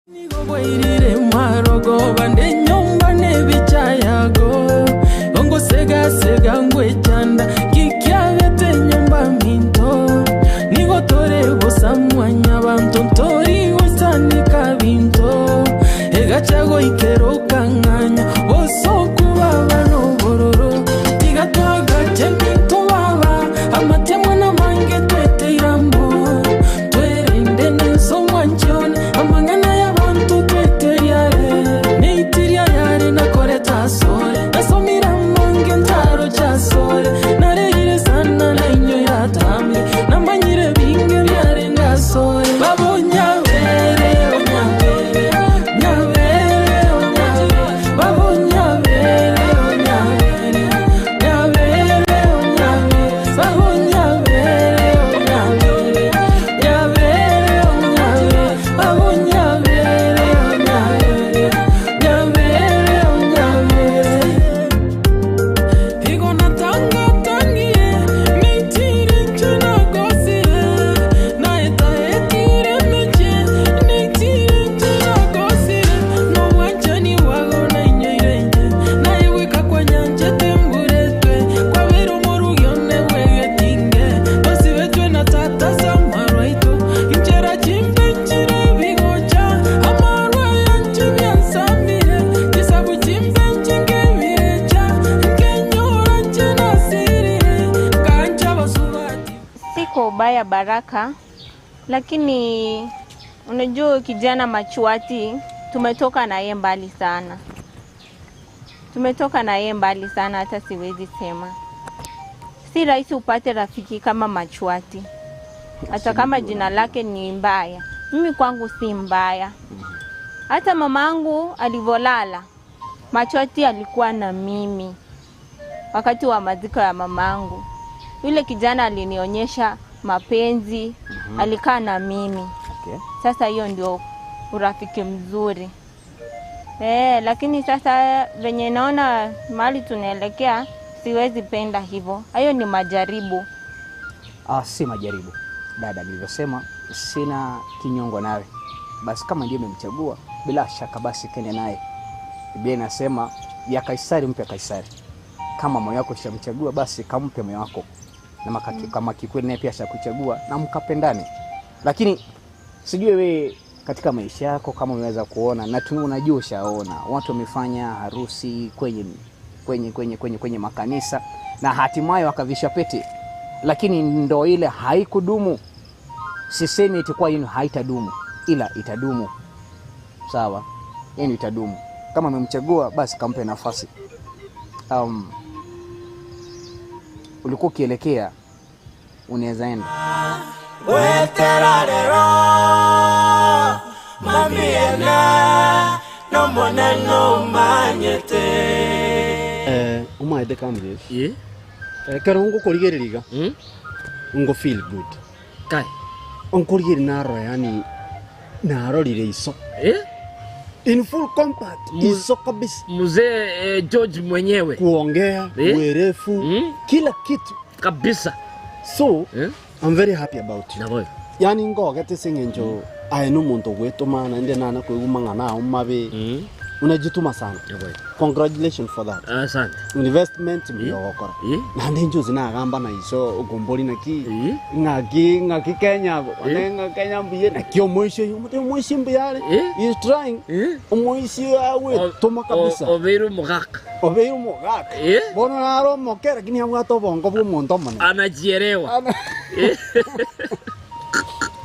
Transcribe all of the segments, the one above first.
Nigo marogo bande nyomba nebichayago ongo sega sega ngwechanda kikyabete nyomba minto nigo tore bosamwanya bantu ntori gosanika binto egachago ikero kanganya bosokuba no bororo tigatwaga cheminto baba amatemwa na mange twete irambo twerende nenso mwanchone amangana ya bantu twete yare neitiria yare nakoreta sore nasomira mange ntaro chasore nareire sana na inyo yatambe namanyire binge byare ngasore babonya bere onyabere nyabere onyabere babonya bere onyabere nyabere onyabere babonya bere onyabere nyabere onyabere babonya bere onyabere nyabere onyabere Igo natanga tangie nitire chuna gosie na eta etire meche nitire chuna gosie no wanchani wago na inyoirenje na iweka kwa nyanje temburetwe kwa bero morugyo nebwegetinge tosibetwe na tata samarwaito inchera chimbenchire bigocha amarwa yanche byansamire chisabu chimbenchinge birecha nkenyora chenasirire kancha basubati. Si kwa ubaya Baraka, lakini unajua kijana Machuati tumetoka na yeye mbali sana. Tumetoka na yeye mbali sana, hata siwezi sema. Si rahisi upate rafiki kama Machuati, hata kama jina lake ni mbaya. Mimi kwangu si mbaya. Hata mamangu alivolala, Machuati alikuwa na mimi wakati wa maziko ya mamangu. Yule kijana alinionyesha mapenzi, alikaa na mimi. Okay. Sasa hiyo ndio urafiki mzuri. Lakini sasa venye naona mahali tunaelekea siwezi penda hivyo. Hayo ni majaribu. Si majaribu dada, nilivyosema sina kinyongo nawe. Basi kama ndiye umemchagua, bila shaka basi kende naye. Biblia inasema ya Kaisari mpe Kaisari. Kama moyo wako ushamchagua basi kampe moyo wako, na kama kikweli naye pia ashakuchagua na mkapendane. Lakini sijui wewe katika maisha yako kama umeweza kuona, na unajua ushaona watu wamefanya harusi kwenye makanisa na hatimaye wakavisha pete, lakini ndo ile haikudumu. Sisemi itakuwa yenu haitadumu, ila itadumu. Sawa, yenu itadumu. Kama umemchagua basi kampe nafasi. Ulikuwa ukielekea unaweza enda. Weterarero mamiena no moneno manyete. Umaede kamwe. Ye? Kero ngo korigereriga. Ngo feel good. Kai. Onkorigeri naro yani narorire iso. In full combat. Iso kabisa. Mzee George mwenyewe. Kuongea, uerefu, kila kitu kabisa. So, I'm very happy about you. Nabo. Yani ngogete singenjo aye numuntu gwitumana inde nana kwigumangana umabe. Unajituma sana. Nabo. Congratulations for that. Asante. Investment miyogokora. Na ndenjo zinagamba na iso ugombori naki. Ngaki ngaki Kenya. Nenga Kenya mbiye na kio mwisho yo mwisho mbiyale. He is trying. Mwisho awe toma kabisa. Oberu mugaka. Oberu mugaka. Bono naro mokera lakini hamwato bongo bu muntu mone. Anajielewa.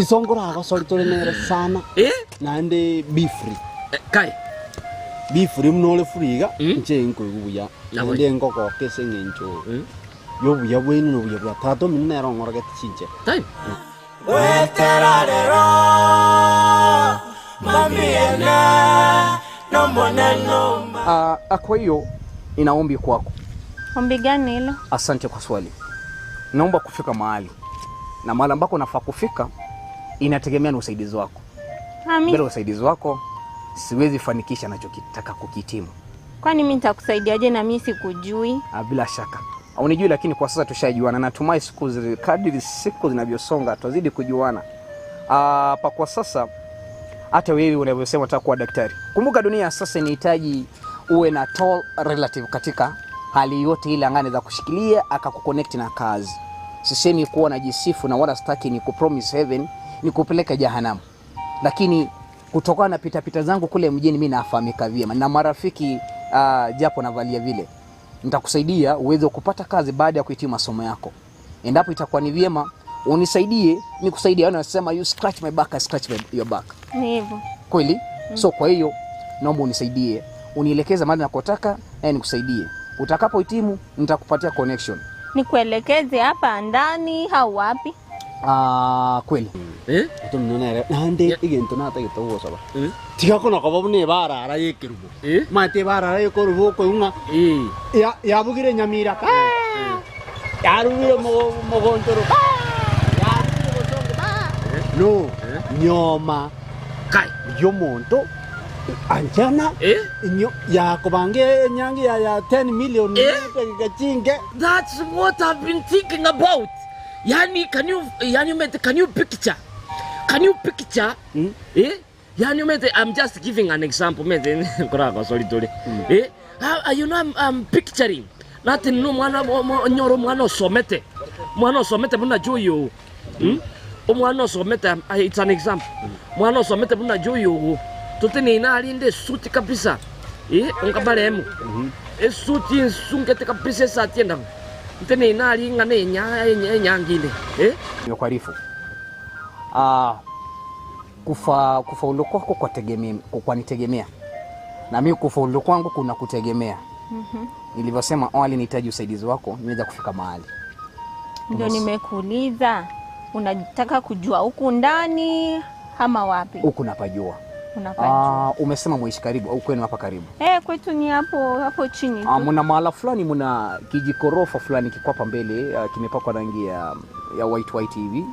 Isongora agasori nere sana. Na ndi be free. Kai. Be free mnole furiga nche nkoiguya ndi ngoko kese ngencho yobuya bwenu nobuya bwa tato minero ngorage chinche Tai. Weterarero mamiena no moneno. Kwa hiyo ina ombi kwako. Ombi gani hilo? Asante kwa swali. Naomba kufika mahali, na mahali ambako nafaa kufika inategemea na usaidizi wako. Bila usaidizi wako siwezi fanikisha nachokitaka kukitimu. Kwani mimi nitakusaidiaje na mimi sikujui? Bila shaka Unijui, lakini kwa sasa tushajuana. Natumai siku kadri siku zinavyosonga tutazidi kujuana. Pa kwa sasa Hata wewe unavyosema unataka kuwa daktari. Kumbuka dunia sasa inahitaji uwe na tall relative katika hali yote ile angani za kushikilia akakuconnect na kazi. Sisemi kuwa najisifu na wala sitaki ni kupromise heaven ni kupeleka jahanamu. Lakini kutokana na pita zangu kule mjini mimi nafahamika vyema na marafiki japo navalia vile. Nitakusaidia uweze kupata kazi baada ya kuhitimu masomo yako. Endapo itakuwa ni vyema unisaidie, nikusaidie. Yaani nasema you scratch my back, I scratch your back. Ni hivyo. Kweli? So kwa hiyo naomba unisaidie, unielekeze mahali nakotaka na nikusaidie. Utakapohitimu nitakupatia connection. Nikuelekeze hapa ndani au wapi? Kweli. Tumnonere nande igento natagete gusaba. Tiga kono kobo ne barara yekirubo. Mate barara yekorubo koyunga. Ya yabugire Nyamira. Yarubire mogontoro. Yarubire gosongo. No, nyoma. Kai yomonto anjana inyo yakobange nyangi ya 10 million kachinge. That's what I've been thinking about. Yani can you picture? Can you picture? Yani mate, I'm just giving an example mate. Sorry tole. You know I'm picturing. Nothing no mwana nyoro mwana somete. Mwana somete buna joyo. Mwana somete, it's an example. Mwana somete buna joyo. Tutene ina alinde suti kabisa. Unkabalemu. Suti nsungete kabisa sa tienda. Tutene ina alinga ne nyangile. Nimekuarifu. Kufaulu kwako kwa nitegemea. Na mimi kufaulu kwangu kuna kutegemea. Nilivyosema awali nihitaji usaidizi wako niweze kufika mahali. Ndio nimekuuliza unataka kujua huku ndani ama wapi? Huku napajua. Unapajua. Umesema muishi karibu au kwenu hapa karibu? Kwetu ni hapo chini tu. Mna mahala fulani, mna kijikorofa fulani kiko hapa mbele, kimepakwa rangi ya white hivi,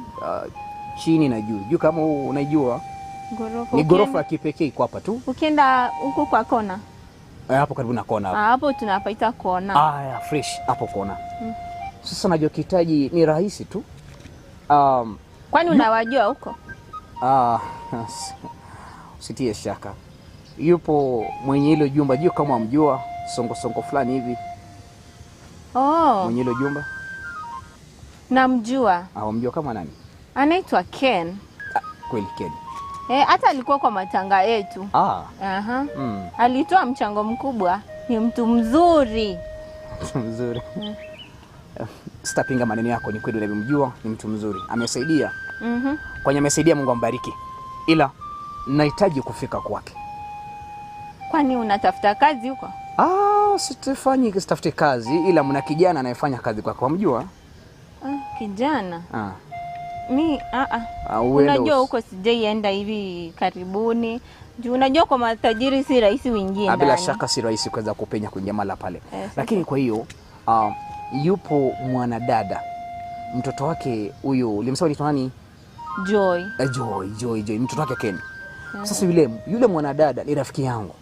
chini na juu. Juu kama unaijua. Gorofa. Ni gorofa ya kipekee iko hapa tu. Ukienda huko kwa kona. Hapo karibu na kona hapo. Hapo tunapaita kona. Fresh hapo kona. Sasa najokihitaji ni rahisi tu. Kwani unawajua huko? Usitie shaka. Yupo mwenye hilo jumba, juu kama mjua, songo fulani hivi. Mwenye hilo jumba? Namjua. Mjua kama nani? Anaitwa Ken. Kweli Ken. Hata alikuwa kwa matanga yetu. Alitoa mchango mkubwa. Ni mtu mzuri. Mtu mzuri. Sitapinga maneno yako, ni kweli unavyomjua, ni mtu mzuri. Amesaidia. Kwenye amesaidia, Mungu ambariki. Ila nahitaji kufika kwake. Kwani unatafuta kazi huko? Sitafuti kazi, ila mna kijana anayefanya kazi kwake. Unamjua? Kijana? Mi unajua huko sijaienda hivi karibuni. Juu unajua kwa matajiri si rahisi uingie ndani. Bila shaka si rahisi kuweza kupenya kuingia mahala pale. Lakini kwa hiyo yupo mwanadada. Mtoto wake huyu ulimsema ni nani? Joy. Joy, mtoto wake Ken. Sasa yule mwanadada ni rafiki yangu.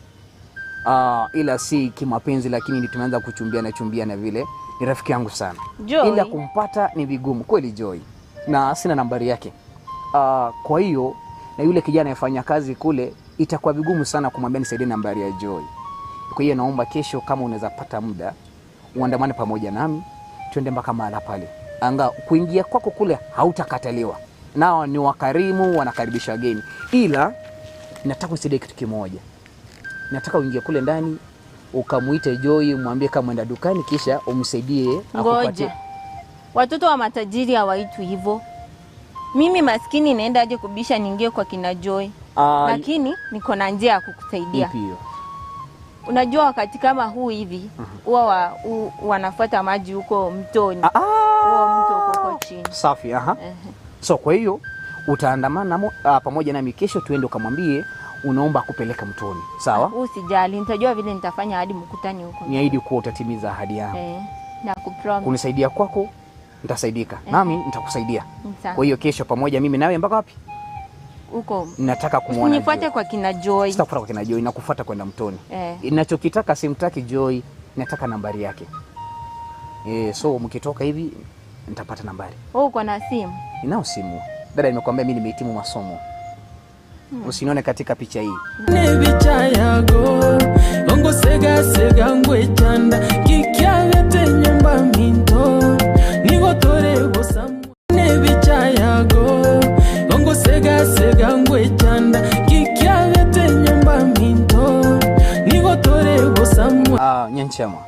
Ila si kimapenzi, lakini tumeanza kuchumbiana vile. Ni rafiki yangu sana. Joy. Ila kumpata ni vigumu kweli Joy. Na sina nambari yake. Kwa hiyo na yule kijana anayefanya kazi kule itakuwa vigumu sana kumwambia nisaidie nambari ya Joy. Kwa hiyo naomba kesho kama unaweza pata muda uandamane pamoja nami twende mpaka mahala pale. Anga kuingia kwako kule hautakataliwa. Nao ni wakarimu, wanakaribisha wageni. Ila nataka unisaidie kitu kimoja. Nataka uingie kule ndani ukamuite Joy, umwambie kama enda dukani, kisha umsaidie akupatie. Watoto wa matajiri hawaitwi hivyo. Mimi maskini naenda aje kubisha niingie kwa kina Joy. Lakini niko na njia ya kukusaidia. Ipi hiyo? Unajua wakati kama huu hivi huwa wanafuata maji huko mtoni. Huo mto huko chini. Safi, So kwa hiyo utaandamana pamoja nami kesho tuende ukamwambie unaomba akupeleka mtoni. Sawa? Usijali, nitajua vile nitafanya hadi mkutani huko. Niahidi kuwa utatimiza ahadi yangu. Na kupromise. Kunisaidia kwako nitasaidika. Nami nitakusaidia. Kwa hiyo kesho pamoja mimi nawe mpaka wapi? Huko. Nataka kumuona. Nifuate kwa kina Joy. Sitakufuata kwa kina Joy, nakufuata kwenda mtoni. Ninachokitaka simtaki Joy, nataka nambari yake. So mkitoka hivi nitapata nambari. Wewe uko na simu? Ninao simu. Dada, nimekuambia mimi nimehitimu masomo. Usinione katika picha hii. Nyanchama.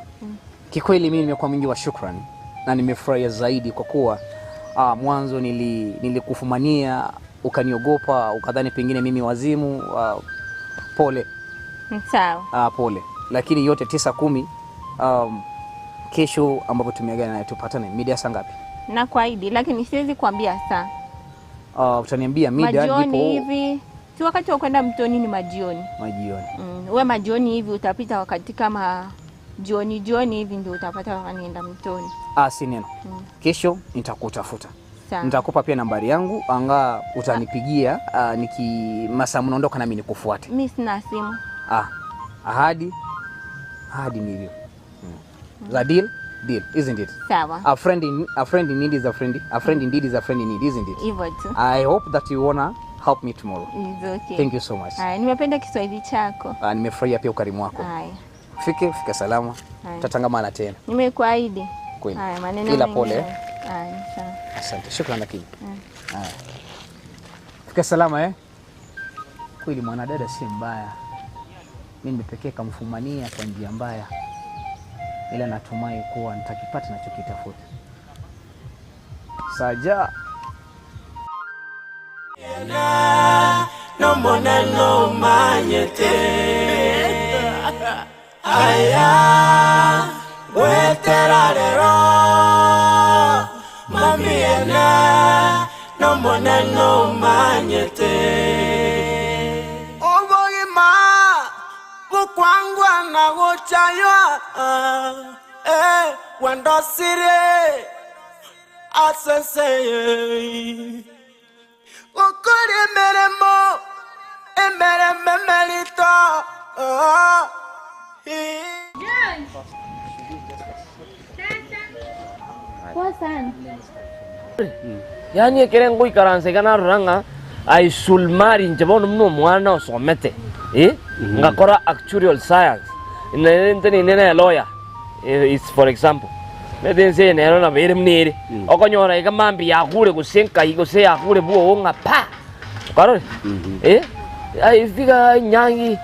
Kikweli mimi nimekuwa mwingi wa shukrani na nimefurahia zaidi kwa kuwa mwanzo nilikufumania ukaniogopa, ukadhani pengine mimi wazimu. Pole. Sawa. Pole. Lakini yote 9, 10 kesho ambapo tumeagana na tupatane mida saa ngapi? Na kuahidi, lakini siwezi kuambia saa. Utaniambia mida majioni hivi. Si wakati wa kwenda mtoni ni majioni. Majioni. Wewe majioni hivi utapita wakati kama jioni jioni hivi ndio utapata wanaenda mtoni. Si neno. Kesho nitakutafuta. Nitakupa pia nambari yangu, anga utanipigia niki masaa mnaondoka nami nikufuate. Mimi sina simu. Ahadi ni hiyo. The deal, isn't it? Sawa. A friend in need is a friend. A friend indeed is a friend in need, isn't it? Hivyo tu. I hope that you wanna help me tomorrow. It's okay. Thank you so much. Nimependa Kiswahili chako. Nimefurahia pia ukarimu wako. Haya. Fika salama. Tutatangamana tena. Nimekuahidi. Kweli. Haya, maneno ila pole. Haya, sawa. Asante. Shukrani lakini. Haya. Fika salama. Kweli mwanadada si mbaya. Mimi pekee kamfumania kwa njia mbaya. Ila natumai kuwa nitakipata nachokitafuta. Saja. No mona no manyete. Aya weterarero mami ena no mona no manyete. Ogoima bukwangwa na gochaywa wandosire asese okore meremo emereme melito. Poa sana. Yani ekere ngoikaransa igana ruranga I should marry nje bono mno mwana osomete. Ngakora actuarial science. Nene nene lawyer. Is for example. Medense nero na bere mnere. Okonyora iga mambi yakure gusenka igose yakure buo nga pa. Karore. Ai fika nyangi.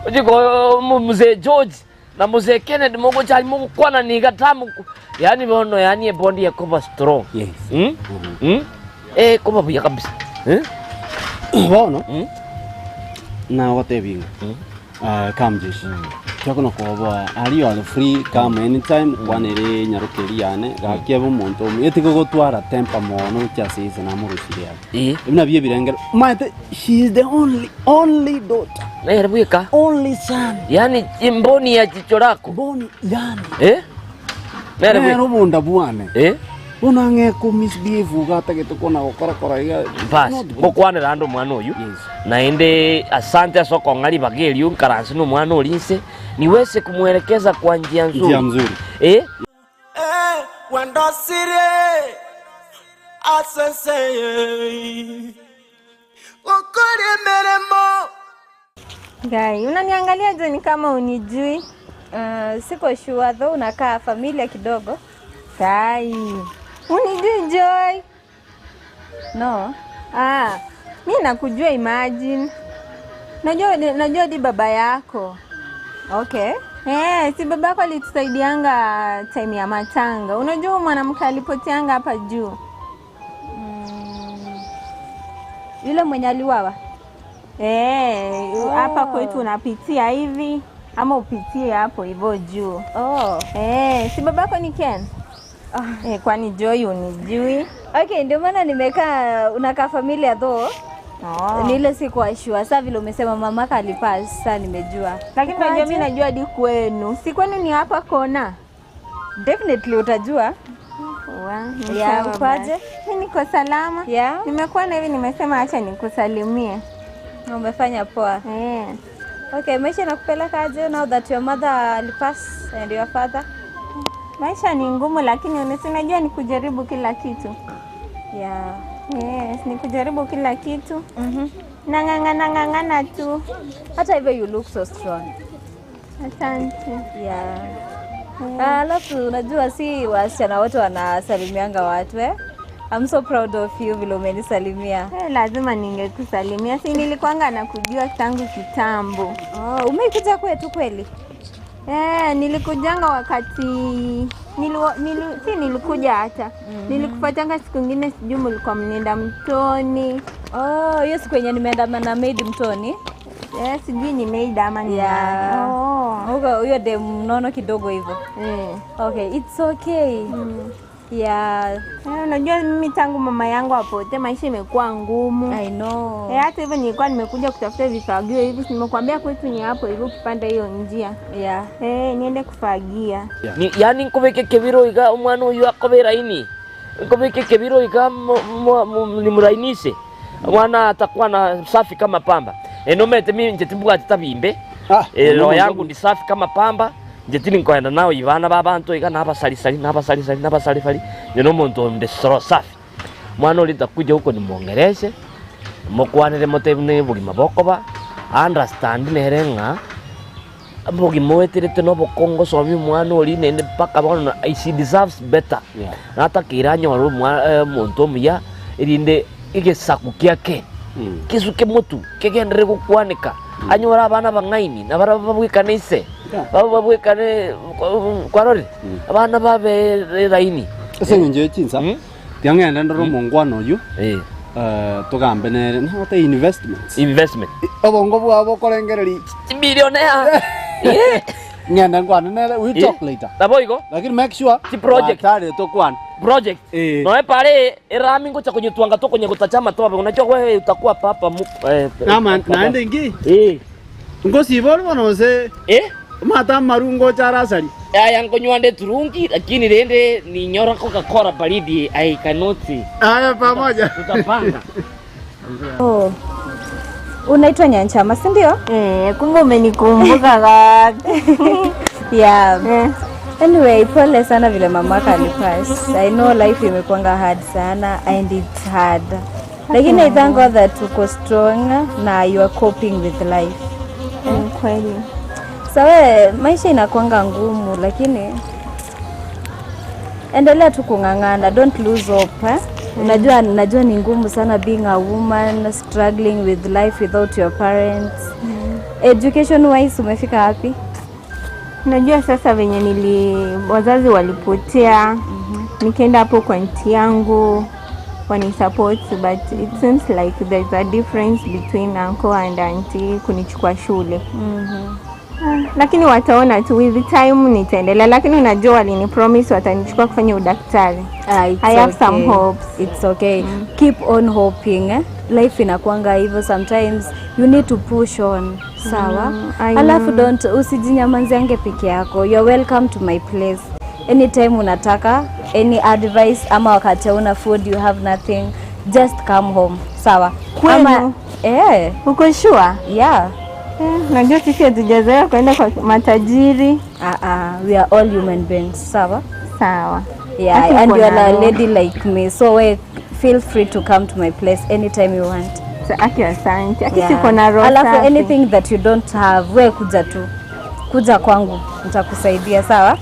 Ojiko mzee George na mzee Kennedy mogo chali mogo kwana ni gatamu. Yani bono yani bondi ya kuba strong. Yes. Kuba buya kabisa. Bono. Na wote binga. Kamjeshi. Chako kobo ari you free come anytime kwanere nyarukeri yane gakia bumuntu etiko gotwara tempa mono chasise na murusiria. Ibina biye birengera. Mate she is the only daughter. Nerbuika. Only son. Yani imboni ya jicho lako. Mboni yani. Nero bunda bwane. Unange ku misbehave gatagete kona gokora kora iga. Bas, gokwanera ando mwana oyu. Naende asante asoko ngali bageli unkaransi no mwana olinse niweze kumwelekeza kwa njia nzuri. Njia nzuri. Wandosire asese okore meremo. Gai, unaniangalia je ni kama unijui? Siko sure though, unakaa familia kidogo. Gai, unijui Joy? No. Mimi nakujua, imagine. Najua di baba yako. Okay. Si baba yako alitusaidianga time ya matanga. Unajua mwanamke alipoteanga hapa juu. Yule mwenye aliuawa? Hapa kwetu unapitia hivi ama upitie hapo hivyo juu. Si babako ni Ken? Kwani Joy unijui? Okay, ndio maana nimekaa unakaa familia though. Ni ile sikuwa sure. Sasa vile umesema mamaka alipass, sasa nimejua. Lakini unajua mimi najua hadi kwenu. Si kwenu ni hapa kona. Definitely utajua. Ukoaje? Mimi niko salama. Nimekuwa na hivi nimesema acha nikusalimie. Umefanya poa. Okay, maisha inakupeleka aje now that your mother alipass and your father? Maisha ni ngumu lakini unajua ni kujaribu kila kitu. Yeah. Yes, ni kujaribu kila kitu. Nang'ang'ana tu. Hata hivyo you look so strong. Asante. Yeah. Alafu unajua si wasichana wote wanasalimianga watu eh? I'm so proud of you vile umenisalimia. Lazima ningekusalimia. Si nilikuanga nakujua tangu kitambo. Oh, umekuja kwetu kweli? Nilikujanga wakati si nilikuja hata. Nilikufuatanga siku nyingine sijui mlikuwa mnaenda mtoni. Oh, hiyo siku yenye nimeenda na maid mtoni. Sijui ni maid ama ni nani. Oh. Huyo dem mnono kidogo hivyo. Okay, it's okay. Yeah. Unajua mimi tangu mama yangu apote maisha imekuwa ngumu. I know. Hata hivyo nilikuwa nimekuja kutafuta vifagio hivi, nimekuambia kwetu ni hapo hivyo ukipanda hiyo njia. Yeah. Niende kufagia. Yeah. Ni yani nkobeke kebiro iga omwana oyu akobera ini. Nkobeke kebiro iga nimurainise. Mwana atakuwa na safi kama pamba. Enomete mimi nje tabimbe. Roho yangu ni safi kama pamba. Njetini nkoenda nao ibana babantu iga nabasalisali nabasalisali nabasalifali nino muntu ndesoro safi. Mwana uli takuja huko nimuongeleshe mukwanire motebune bugima bokoba understand nerenga bugima weterete no bokongo somi mwana uli nende paka bona she deserves better. Yeah. Natakira nyoro muntu omuya irinde igesaku kiake kisuke mutu kegendere gukwanika anyora abana bang'aini nabara babwikanise baba babwikane kwarori abana babe raini ese nje chinsa tiang'enda ndoro mongwano oyu tugambe nere nate investment obongo bwabo korengereri billionaire. Ng'enda ngwana nere we talk later naboigo lakini make sure ti project tare tokwana project no pale erami ngocha kwenye tuanga to kwenye kutachama to unajua wewe utakuwa papa nama naende ingi ngosi bol bono se mata marungo charasari aya ngonywa turungi lakini rende ni nyora Coca-Cola baridi I cannot. Aya pamoja tutapanga. Oh. Unaitwa Nyanchama, si ndio? Kumbe umenikumbuka wapi? Yeah. Anyway, pole sana vile mamaka alipass. I know life imekuanga hard sana and it's hard. Lakini I thank God that uko strong na you are coping with life. Kweli. Sawa, maisha inakuanga ngumu lakini endelea tu kung'ang'ana, don't lose hope. Eh? Unajua najua ni ngumu sana being a woman struggling with life without your parents. Education wise umefika wapi? Unajua sasa venye wazazi walipotea, nikaenda hapo kwa aunti yangu wani support, but it seems like there's a difference between uncle and auntie kunichukua shule. Lakini wataona tu with the time nitaendelea, lakini unajua walini promise watanichukua kufanya udaktari. I have some hopes. It's okay. Keep on hoping. Eh? Life inakuanga hivyo sometimes you need to push on. Sawa? Alafu don't usijinyamanziange peke yako. You're welcome to my place. Anytime unataka any advice ama wakati una food you have nothing, just come home. Sawa? Kwenu? Uko sure? Yeah. Najua sisi hatujazoea kwenda kwa matajiri. We are all human beings. Sawa? Sawa. Yeah, and you are a lady like me. So we feel free to come to my place anytime you want. So, aki asante. Aki siko na roho. Alafu anything that you don't have, we kuja tu. Kuja kwangu, nitakusaidia, sawa?